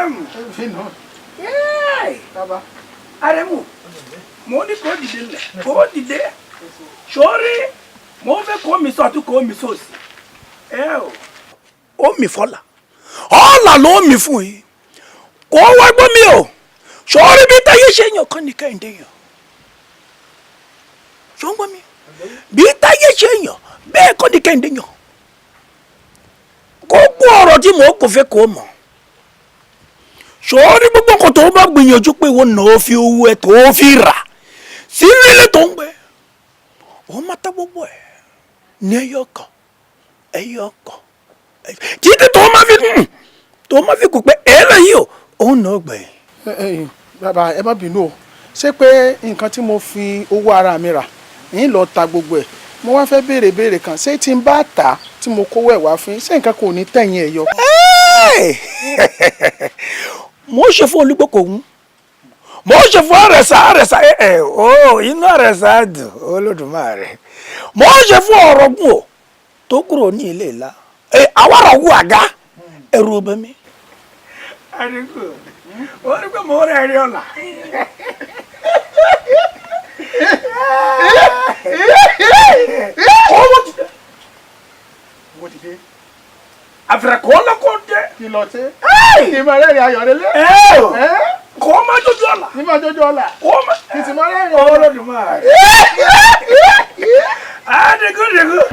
Arẹ̀mú. Bàbá. Arẹ̀mú, mo ní kó dìde lẹ̀, kó dìde. Sórí, mo fẹ́ kó mi sọ̀tún kó mi sósì. Ẹ o. Ó mi fọlá. Ọ̀là ló mi fún yìí. Kó wá gbọ́ mi o. Sórí bí táyé ṣe yàn kán ní Kẹ́hìndé yàn. Ṣó ń gbọ́ mi? Bí táyé ṣe yàn, bẹ́ẹ̀ kọ́ ní Kẹ́hìndé yàn. Kókó ọ̀rọ̀ tí mò ń kò fẹ́ kó mọ̀. Sórí gbogbo nǹkan tó bá gbìyànjú pé wọn náà fi owó ẹ tó fi rà sínú ilé tó ń gbé, òun máa tá gbogbo ẹ ní ẹyọ kan ẹyọ kan títí tó máa fi kù pé èèlò yìí o òun náà gbẹ. Bàbá, ẹ má bínú o. Ṣé pé nǹkan tí mo fi owó ara mi rà ń lọ ta gbogbo ẹ̀? Mo wá fẹ́ béèrè béèrè kan. Ṣé tí n bá tà á tí mo kówó ẹ̀ wá fún yín, ṣé nǹkan kò ní tẹ̀yìn ẹ̀ yọ? Mo ṣe fún olùgbòkòwò, mo ṣe fún àrẹ̀sà àrẹ̀sà ẹ ẹ o inú àrẹ̀sà dùn Olódùmarè. Mo ṣe fún ọ̀rọ̀gùn o tó kúrò ní ilé ìlà ẹ àwa ọ̀rọ̀gùn àga ẹrù ọbẹ̀ mi. Adigun, ó ní pé mo rẹ̀ rí ọ̀la. Owó ti dé. Owó ti dé. Àfẹ̀rẹ̀ kọ́ lọ́kọ́ dé. Kí lọ sí? Ìmọ̀ rẹ̀ rìn ayọ̀ rẹ̀ lé. Kọ́ má jójú ọ̀la. Ìmọ̀ jójú ọ̀la. Kọ́ má. Ìtìmọ̀ rẹ̀ rìn ayọ̀. Olódùmarè. Adigun digun.